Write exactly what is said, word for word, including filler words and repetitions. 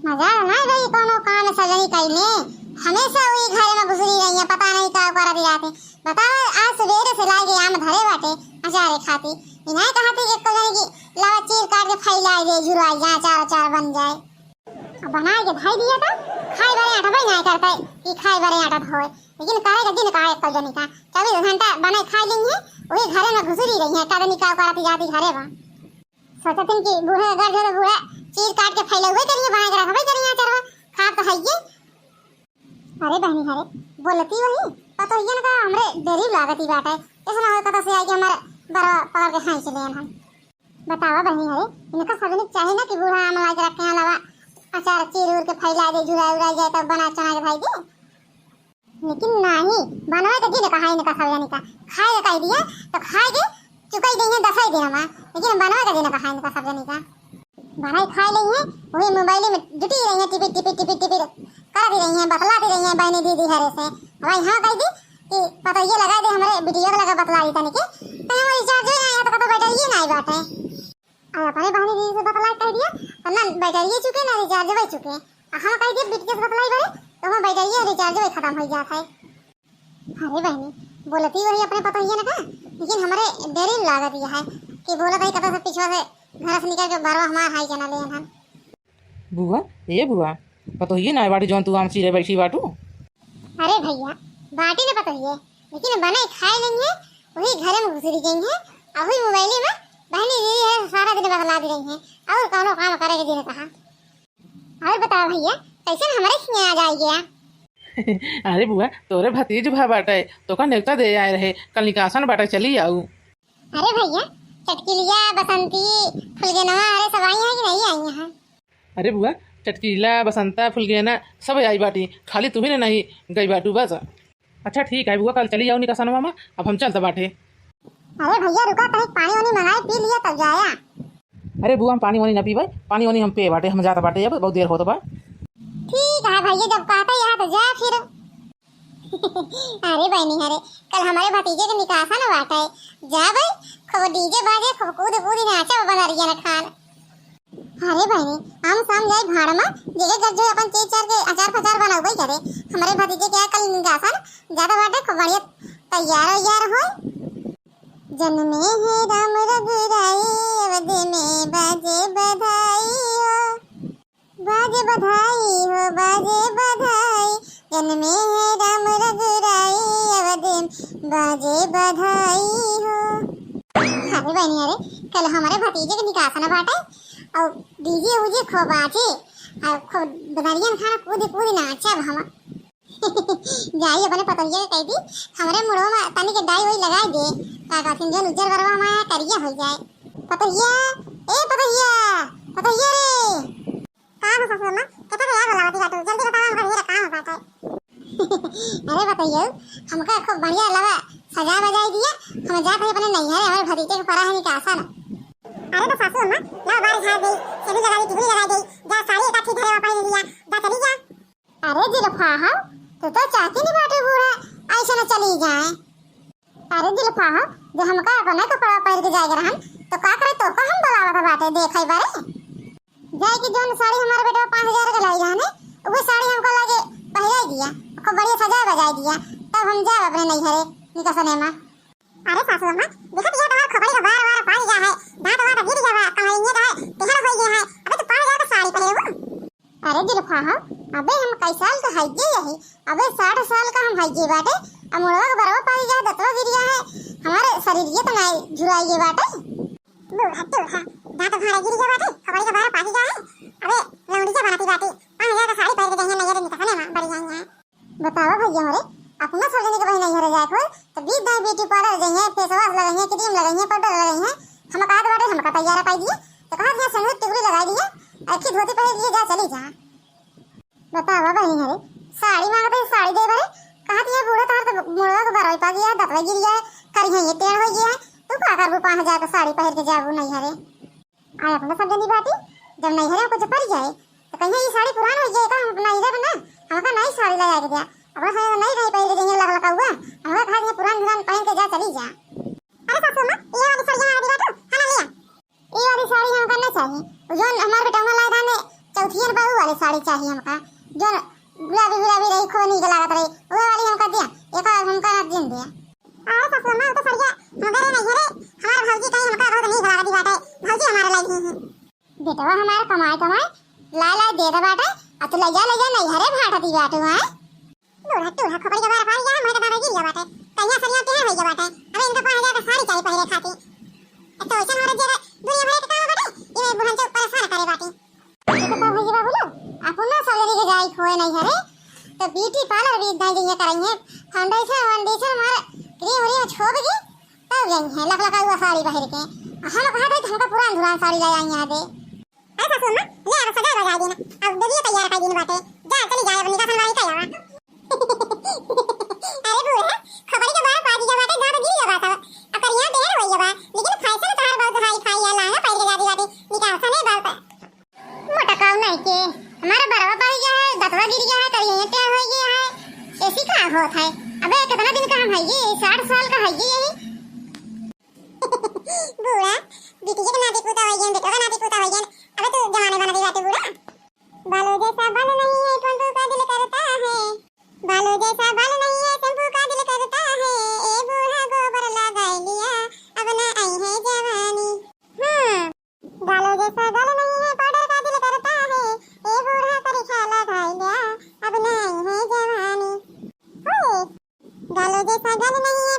मजाल नाहीं भाई, कौनो काम सजनी कइले, हमेसा वही घरे मा घुसरी रही है, पता नाहीं का करत रहत है। बतावा, आज सुबेरे से लागे आम धरे बाटे अचारे खाती, इन्हें कहती कि एको जनी की लावा चीर काट के फैलाई दे, झुराई जाए, अचार अचार बन जाए। अब बनाए के धई दिया था, खाए बरे आटा भाई नाहीं करता है कि खाए बरे आटा होए, लेकिन करे के दिन का एको जनी का चौबीस घंटा बनाए खाए लेंगे, वही घरे मा घुसरी रही है, का जनी का करत जाती घरे बा। सोचत हन कि बूढ़ा अगर जो बूढ़ा चीर काट के फैलौबे करिए, बनाए के रखबे करिए अचरवा, खाब तो हइये। अरे बहनी हरे, बोलती वही, पतोहियन का हमरे डेरी लागती बाटे, ऐसा ना हो पता से आए कि हमारे बरवा पकड़ के खींच लेन हम। बतावा बहनी हरे, इनका सबने चाहे ना कि बूढ़ा आम लाए के रखे हैं, अलावा अचार चीर उर के फैला दे, झुरा उरा जाए तब बना चना के भाई दे। लेकिन नाहीं, बनवे के दिन कहा इनका सब जनी का। खाए के कह दिया, तो खाए के चुकाई देइहैं दसई दिन मा, लेकिन बनवे के दिन कहा इनका सब जनी का। बनाई खाए लेइहैं, वही मोबाइल में जुटी रहिहैं, टिपिट, टिपिट, टिपिट, टिपिट करती रहिहैं, बतलाती रहिहैं बहनी दीदी हरे से। अब हाँ कह दी कि पतोहिया लगा दे हमरे बिटिया के लगा बतला दी तनी के, तो हमारी रिचार्ज हो जाए, तो कतो बैटरी नाहीं बाटे। अउर अपने बहनी दीदी से बतला के कह दिया, तो ना बैटरिये चुके, ना रिचार्ज वही चुके। आ हम कह दिया बिटिया से बतलाई बरे, तो हम बैटरिये रिचार्ज वही खतम हो जात है। अरे बहनी, बोलती वही अपने पतोहिए न का, लेकिन हमरे डेरी लागत यह है कि बोलत है कतो से पीछवा से घर से निकल के बरवा हमार हाई जना लेन हन। बुआ, ए बुआ, पतोहिए ना बाटी जौन तू आम चीरे बैठी बाटू? अरे भैया, बाटी न पतोहिए, लेकिन बनाई खाए लेइहैं, वही घरे में घुसरी गई है, और वही मोबाइल में बहनी दीदी है सारा दिन बतला दी रही है, और कौनो काम करे के दिन कहा। और बताओ भैया, कैसन हमरे खिया आ जाई गया? अरे बुआ, तोरे भतीज भा बाटे, तोका नेवता दे आए रहे, कल निकासन बाटे, चली आऊ। अरे भैया, चटकिलिया, बसंती, फुलगेनवा, अरे सब आई हैं कि नहीं आई हैं? अरे बुआ, चटकीला, बसंता, फुलगेना सब आई बाटी, खाली तुम्ही ने नहीं गई बाटू बस। अच्छा ठीक है बुआ, कल चली जाओ निकासनवा में, अब हम चलत बाटे। अरे भैया रुका, कहीं पानी वानी मंगाए पी लिया तब जाया। अरे बुआ, हम पानी वानी ना पीबे, पानी वानी हम पिए बाटे, हम जात बाटे, अब बहुत देर होत बा। ठीक है भैया, जब कहते यहाँ तो जा फिर। अरे बहनी, अरे कल हमारे भतीजे के निकासन बाटे, जा भाई, खूब डीजे बाजे, खूब कूद कूद नाचा बनरिया न खान। अरे बहनी, हम शाम जाई भाड़ में, जेके घर जो अपन चीज चार के अचार फचार बनौबे करे। हमारे भतीजे के कल निकासन ज्यादा बाटे, खूब बढ़िया तैयार वैयार होई। जन्मे है राम रघुराई, अवध में बाजे बधाई हो। बाजे बधाई हो, बाजे बधाई, जन्मे है राम रघुराई, अवध में बाजे बधाई हो। अरे बहनी, अरे कल हमारे भतीजे के निकासन बाटे, और डीजे उजे खूब बाजे, और खूब बनरियन खाना कूद कूद नाचब हम। जाई अपने पतोहिया के कह दी, हमरे मुड़वा में तनी के डाई वाई लगाई दे, का कहथिन, जौन उज्जर बरवा हमारा करिया हो जाए। पतोहिया, ए पतोहिया, पतोहिया रे। का हो सासू अम्मा, केतना याद वाला बाटी बाटू, जल्दी बतावा, हमका ढेर काम बाटे। अरे पतोहिया, हमका खूब बढ़िया लगा सजा बजाई दिया, हम जात हई अपने नैहरे, हमारे भतीजे के परा है निकासन। अरे तो सासू अम्मा, लाओ बार झाड़ दे, सेंदूर लगा दे, टिकुली लगा दे, जा साड़ी एक आधी घरे में पहन लिया, जा चली जा। अरे जुल्फा हो, तू तो चाहती नहीं बाटे बूढ़ा ऐसे न चली जाए। अरे जुल्फा हो, जो हमका अपना कपड़ा पहन के जाए रहन, तो का करे, तो का हम बुलावत बाटे देखे बारे। जाए कि जौन साड़ी हमारे बेटवा पाँच हजार के लाई रहने, वो साड़ी हमका लागे पहनाई दिया, खूब बढ़िया सजाए बजाए दिया, तब हम जाए अपने नैहरे निकसने में। अरे सासू अम्मा, देखत ये तोहार खोपड़ी का बार बार पानी गया है, दांत वांत गिर गया बा, कमरिये का है, तेहर हो गया है, अबे तू पाँच हजार का साड़ी पहने हो। अरे जुल्फा हो, अबे हम कई साल का हइये यही, अबे साठ साल का हम हइये बाटे, अब मुड़वा के बरवा पानी गया, दतवा गिर गया है, हमारे शरीर ये तो नहीं झुराइए बाटे। बूढ़ा, बूढ़ा, दांत भाड़ा गिर गया बाटे, खोपड़ी का बार पानी गया है, अबे लौंडिया बनती बाटे, पाँच हजार का साड़ी पहन के जाइए, नैहरे निकसने में बढ़िया है। बतावा भैया हमरे, अपना सब जने के बहिन नैहरे जाए होए, तो बीस दाई ब्यूटी पार्लर जइहैं, फेस वाश लगइहैं, क्रीम लगइहैं, पाउडर लगइहैं, हम कहत बाटे, हमका तैयार पाई दिए, तो कहत यहाँ संगीत टिकली लगाई दिए, अच्छी धोती पहन दिए, जा चली जा। बतावा बहिन हरे, साड़ी मांगत है, साड़ी दे बरे, कहत यहाँ बूढ़ा तोहर तो मुड़वा के बरवा पा गया, दतवा गिर गया है, करिहैं ये टेढ़ हो गया है, तू का करबू पाँच हजार का साड़ी पहन के जाबू नैहरे? आए अपना सब जनी बाटी, जब नैहरे में कुछ पड़ जाए, तो कहिए, "ई साड़ी पुरान हो गई, का हम अपना इधर ना, हमका नई साड़ी ले आके दिया।" अपना साड़ी तो नई, नई पहन के जइहैं, लहलका हुआ, हमका कहा दिए, "पुरान, पुरान पहन के जा, चली जा।" अरे सासू माँ, ये वाली साड़ी यहाँ आ रही बाटू, है ना, लिया। ये वाली साड़ी हमका ना चाहिए, वो जौन हमारे बेटौना लाए रहने, चौथियन पर वो वाली साड़ी। चाहिए हमका, जो गुलाबी गुलाबी रही, खूब नीक लागत रही, वह वाली हमका दिया, एक और हमका ना दिन दिया। अरे ससुर माँ, वो तो सड़िया हमरे नहीं है रे, हमार भौजी कहीं हमका बहुत नीक लागत बाटे, भौजी हमारे लाई ही है। बेटवा हमार कमाए कमाए ला ला दे दे बाटे, आ तू लइजा लइजा नैहरे भाटती बाटे, हैं? बूढ़ा टूढ़ा खोपड़ी के बार फाड़ गया, मैं तो बाबा गिर गया बाटे। कहिया सरिया के है भैया बाटे, अबे इनका पाँच हजार का साड़ी चाहिए पहले खाती। तो ऐसा हो रहा जरा दुनिया भर के काम बाटे, ये बुढ़न से परेशान करे बाटे। ये तो सब भैया बाबू लोग, अपन ना सब जने के जाई खोए नैहरे, तो ब्यूटी पार्लर भी इतना जइया कराई है, फाउंडेशन वाउंडेशन मार क्रीम व्रीम छोड़ दी, तब गई है लख लखा हुआ साड़ी पहन के। हम कहा थे हमका पुरान पुरान साड़ी ले आई यहाँ दे। अरे सासू अम्मा, ले आवा, सजाए बजाए देना। अब दीदी तैयार कर दिन बाटे। जा, चली जाए, अब निकासन वाली तैयार। अरे बूढ़ा, खबरी के बार पाजी के बाटे, गाँव गिरी के बात है। अब करिया देर होई बा, लेकिन फैशन तोहार बहुत हाई फाई है, लहंगा पहन के जाती बाटे, निकासन है बाल पर। मोटकाऊ नहीं के, हमारा बरवा पड़ गया है, दतवा गिर गया है, करिया टेढ़ हो गया है। ऐसी का होत है? अबे कितना दिन का हम है ये, साठ साल का है ये। बूढ़ा, बिटिया के नाती पूता हो गया, बेटवा का नाती पूता हो गया। अबे तू जमाने बना दी बाटे बूढ़ा। बालों जैसा बाल नहीं है, टोंटू का दिल करता है। बालों जैसा बाल नहीं है, शैम्पू का दिल करता है। ए बूढ़ा गोबर लगा लिया, अब ना आई है जवानी। हम्म। गालो जैसा गाल नहीं है, पाउडर का दिल करता है। ए बूढ़ा करिछा लगाई लिया, अब ना आई है जवानी। होए। गालो जैसा गाल नहीं है,